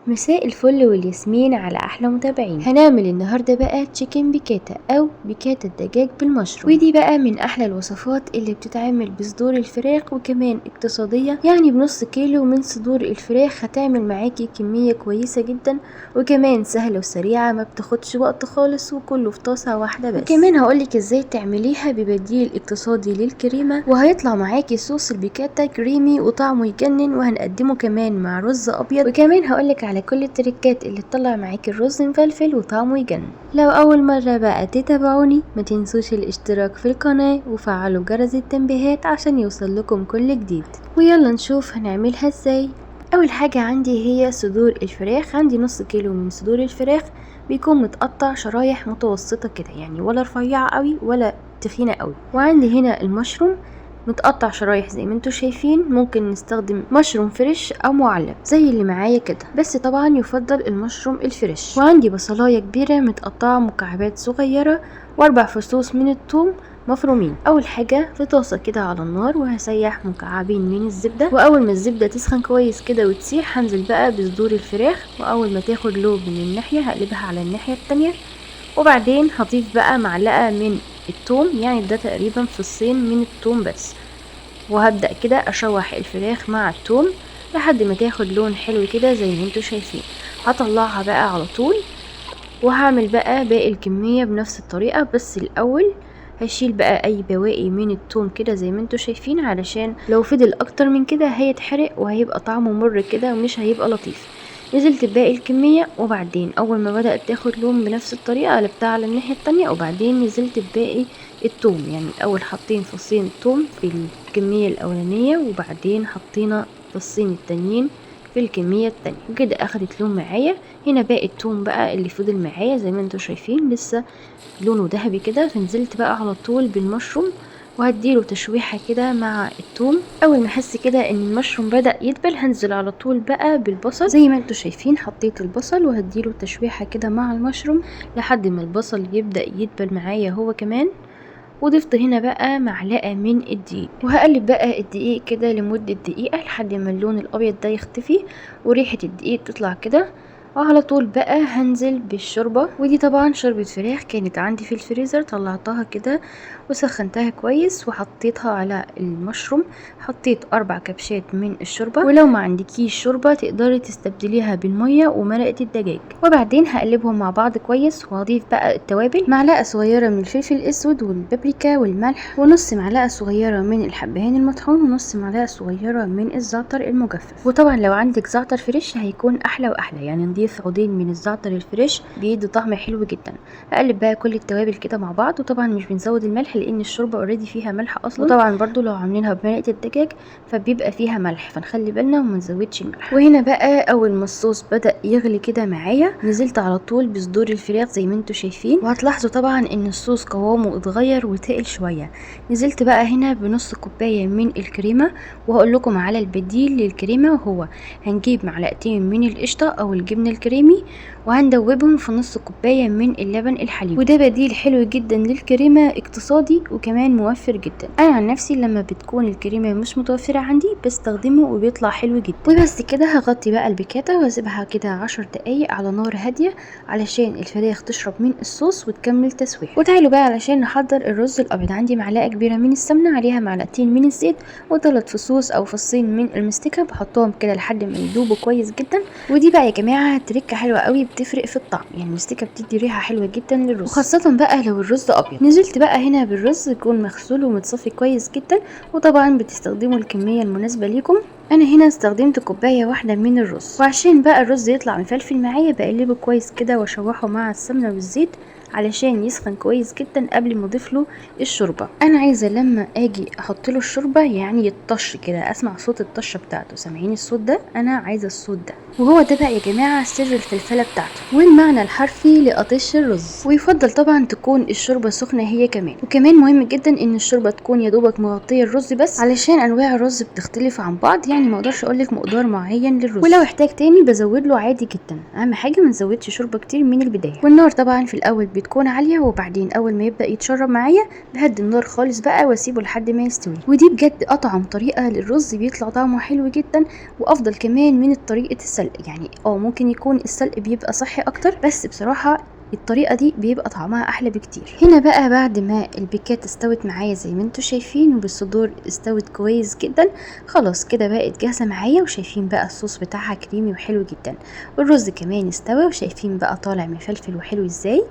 مساء الفل والياسمين على احلى متابعين. هنعمل النهارده بقى chicken piccata او بيكاتا الدجاج بالمشروم، ودي بقى من احلى الوصفات اللي بتتعمل بصدور الفراخ وكمان اقتصادية. يعني بنص كيلو من صدور الفراخ هتعمل معاكي كمية كويسة جدا، وكمان سهلة وسريعة ما بتاخدش وقت خالص، وكله في طاسه واحدة بس. وكمان هقولك ازاي تعمليها ببديل اقتصادي للكريمه، وهيطلع معاكي صوص البيكاتا كريمي وطعمه يجنن، وهنقدمه كمان مع رز ابيض. وكمان هقولك على كل التريكات اللي تطلع معاكي الرز مفلفل وطعمه يجنن. لو اول مرة بقى تتابعوني ما تنسوش الاشتراك في القناة وفعلوا جرس التنبيهات عشان يوصل لكم كل جديد. ويلا نشوف هنعملها ازاي. اول حاجة عندي هي صدور الفراخ. عندي نص كيلو من صدور الفراخ، بيكون متقطع شرايح متوسطه كده، يعني ولا رفيعة قوي ولا تخينة قوي. وعندي هنا المشروم متقطع شرايح زي ما انتم شايفين. ممكن نستخدم مشروم fresh او معلب زي اللي معايا كده، بس طبعا يفضل المشروم ال fresh. وعندي بصلايه كبيرة متقطعه مكعبات صغيرة، واربع فصوص من الثوم مفرومين. اول حاجة في طاسه كده على النار، وهسيح مكعبين من الزبدة، واول ما الزبدة تسخن كويس كده وتسيح هنزل بقى بصدور الفراخ، واول ما تاخد لون من الناحية هقلبها على الناحية التانية. وبعدين هضيف بقى معلقه من الثوم، يعني ده تقريبا فصين من الثوم بس. وهبدأ كده اشوح الفراخ مع الثوم لحد ما تاخد لون حلو كده زي ما انتوا شايفين. هطلعها بقى على طول، وهعمل بقى باقي الكمية بنفس الطريقة، بس الاول هشيل بقى اي بواقي من الثوم كده زي ما انتوا شايفين، علشان لو فضل اكتر من كده هيتحرق وهيبقى طعمه مر كده ومش هيبقى لطيف. نزلت باقي الكمية، وبعدين اول ما بدأت تاخد لون بنفس الطريقة قلبتها على الناحية التانية، وبعدين نزلت بباقي الثوم. يعني الاول حاطين فصين ثوم في الكمية الاولانية، وبعدين حطينا فصين التانيين في الكمية التانية، وكده اخدت لون معايا. هنا باقي الثوم بقى اللي فضل معايا زي ما انتم شايفين لسه لونه ذهبي كده، فنزلت بقى على طول بالمشروم وهديله تشويحه كده مع الثوم. اول ما احس كده ان المشروم بدا يدبل هنزل على طول بقى بالبصل. زي ما انتم شايفين حطيت البصل وهديله تشويحه كده مع المشروم لحد ما البصل يبدا يدبل معايا هو كمان. وضفت هنا بقى معلقه من الدقيق، وهقلب بقى الدقيق كده لمدة دقيقة لحد ما اللون الابيض ده يختفي وريحه الدقيق تطلع كده. وعلى طول بقى هنزل بالشوربه، ودي طبعا شوربة فراخ كانت عندي في الفريزر، طلعتها كده وسخنتها كويس وحطيتها على المشروم. حطيت 4 كبشات من الشوربة، ولو ما عندكيش شوربة تقدري تستبدليها بالمية ومرقه الدجاج. وبعدين هقلبهم مع بعض كويس، وهضيف بقى التوابل: معلقه صغيرة من الفلفل الاسود والبابريكا والملح، ونص معلقه صغيرة من الحبهان المطحون، ونص معلقه صغيرة من الزعتر المجفف. وطبعا لو عندك زعتر fresh هيكون احلى واحلى، يعني نضيف عودين من الزعتر ال fresh بيدي طعم حلو جدا. اقلب بقى كل التوابل كده مع بعض، وطبعا مش بنزود الملح لان الشوربة already فيها ملح اصلا، وطبعا برضو لو عاملينها بمرقه الدجاج فبيبقى فيها ملح، فنخلي بالنا وما نزودش الملح. وهنا بقى اول ما الصوص بدا يغلي كده معايا نزلت على طول بصدور الفراخ زي ما انتم شايفين، وهتلاحظوا طبعا ان الصوص قوامه اتغير وتقل شوية. نزلت بقى هنا بنص كوباية من الكريمة، وهقول لكم على البديل للكريمه، وهو هنجيب معلقتين من القشطه او الجبنة الكريمي وهندوبهم في نص كوباية من اللبن الحليب، وده بديل حلو جدا للكريمه، اقتصادي وكمان موفر جدا. انا عن نفسي لما بتكون الكريمة مش متوفرة عندي بستخدمه وبيطلع حلو جدا. وبس كده هغطي بقى البيكاتا واسيبها كده 10 دقايق على نار هادية علشان الفراخ تشرب من الصوص وتكمل تسويح. وتعالوا بقى علشان نحضر الرز الابيض. عندي معلقه كبيرة من السمنة عليها معلقتين من الزيت وثلاث فصوص او فصين من المستكه، بحطهم كده لحد ما يدوبوا كويس جدا. ودي بقى يا جماعة تركه حلوة قوي بتفرق في الطعم، يعني المستكه بتدي ريحه حلوة جدا للرز، وخاصة بقى لو الرز ابيض. نزلت بقى هنا بالرز يكون مغسول ومتصفي كويس جدا، وطبعا بتستخدموا الكمية المناسبة ليكم. انا هنا استخدمت كوباية واحدة من الرز، وعشان بقى الرز يطلع مفلفل معايا بقلبه كويس كده واشوحه مع السمنة والزيت علشان يسخن كويس جدا قبل ما اضيف له الشوربة. انا عايزه لما اجي احط له الشوربة يعني يطش كده، اسمع صوت الطشه بتاعته. سامعين الصوت ده؟ انا عايزه الصوت ده، وهو ده بقى يا جماعة سر الفلفله بتاعته والمعنى الحرفي لقطش الرز. ويفضل طبعا تكون الشوربة سخنة هي كمان، وكمان مهم جدا ان الشوربة تكون يا دوبك مغطيه الرز بس، علشان انواع الرز بتختلف عن بعض، يعني ما اقدرش اقول لك مقدار معين للرز، ولو احتاج تاني بزود له عادي جدا. اهم حاجة ما نزودش شوربة كتير من البداية. والنار طبعا في الاول بتكون عالية، وبعدين اول ما يبدا يتشرب معايا بهدي النار خالص بقى واسيبه لحد ما يستوي. ودي بجد اطعم طريقه للرز، بيطلع طعمه حلو جدا وافضل كمان من طريقه السلق. يعني ممكن يكون السلق بيبقى صحي اكتر، بس بصراحة الطريقة دي بيبقى طعمها احلى بكتير. هنا بقى بعد ما البيكاتا استوت معايا زي ما انتم شايفين، وبالصدور استوت كويس جدا، خلاص كده بقت جاهزة معايا. وشايفين بقى الصوص بتاعها كريمي وحلو جدا، والرز كمان استوى، وشايفين بقى طالع مفلفل وحلو ازاي،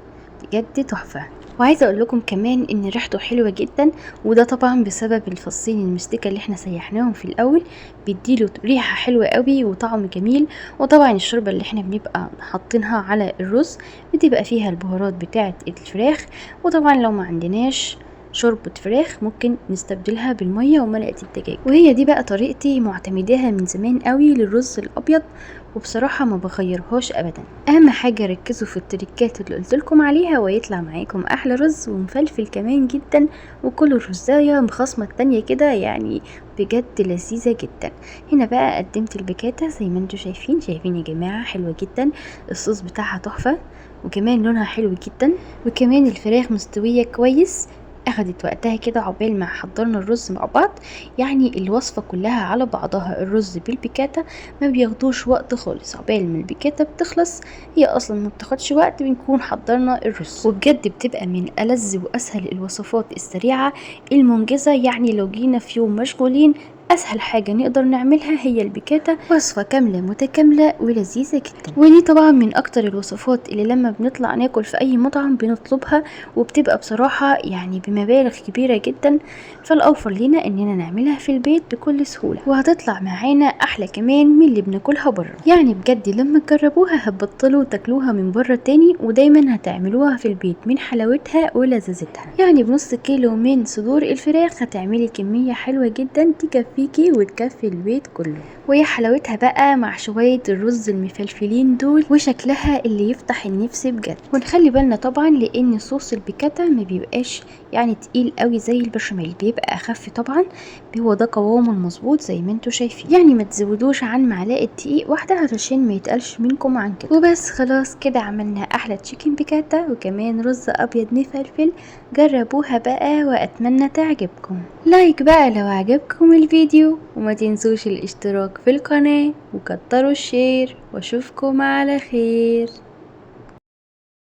بجد تحفة. وعايزه اقول لكم كمان ان ريحته حلوة جدا، وده طبعا بسبب الفصين المستكه اللي احنا سيحناهم في الاول، بيديله ريحه حلوة قوي وطعم جميل. وطبعا الشوربة اللي احنا بنبقى حاطينها على الرز بتبقى فيها البهارات بتاعه الفراخ، وطبعا لو ما عندناش شوربة فراخ ممكن نستبدلها بالمية ومرقه الدجاج. وهي دي بقى طريقتي معتمداها من زمان قوي للرز الابيض، وبصراحة ما بغيرهاش ابدا. اهم حاجة ركزوا في التريكات اللي قلتلكم عليها، ويطلع معاكم احلى رز ومفلفل كمان جدا، وكل الرزايه مخصمه التانية كده، يعني بجد لذيذة جدا. هنا بقى قدمت البيكاتا زي ما انتم شايفين، شايفين يا جماعة حلوة جدا، الصوص بتاعها تحفة، وكمان لونها حلو جدا، وكمان الفراخ مستوية كويس، اخدت وقتها كده عقبال ما حضرنا الرز مع بعض. يعني الوصفة كلها على بعضها الرز بالبيكاتا ما بياخدوش وقت خالص، عقبال ما البيكاتا بتخلص هي اصلا ما بتاخدش وقت، بنكون حضرنا الرز. وبجد بتبقى من ألذ واسهل الوصفات السريعة المنجزة. يعني لو جينا في يوم مشغولين اسهل حاجة نقدر نعملها هي البيكاتا، وصفة كاملة متكاملة ولذيذة جدا. ودي طبعا من اكتر الوصفات اللي لما بنطلع ناكل في اي مطعم بنطلبها، وبتبقى بصراحة يعني بمبالغ كبيرة جدا، فالاوفر لينا اننا نعملها في البيت بكل سهولة، وهتطلع معانا احلى كمان من اللي بناكلها بره. يعني بجد لما تجربوها هتبطلوا تاكلوها من بره تاني، ودايما هتعملوها في البيت من حلاوتها ولذاذتها. يعني بنص كيلو من صدور الفراخ هتعملي كمية حلوة جدا تكفي وتكفي البيت كله. وهي حلاوتها بقى مع شوية الرز المفلفلين دول، وشكلها اللي يفتح النفس بجد. ونخلي بالنا طبعا لان صوص البيكاتا ما بيبقاش يعني تقيل قوي زي البشاميل، بيبقى اخف طبعا، هو ده قوامه المظبوط زي ما انتم شايفين. يعني ما تزودوش عن معلقه دقيق واحدة علشان ما يتقلش منكم عن كده. وبس خلاص كده عملنا احلى chicken piccata وكمان رز ابيض مفلفل. جربوها بقى واتمنى تعجبكم. like بقى لو عجبكم الفيديو، وما تنسوش الاشتراك في القناة وكتروا ال share، واشوفكم على خير.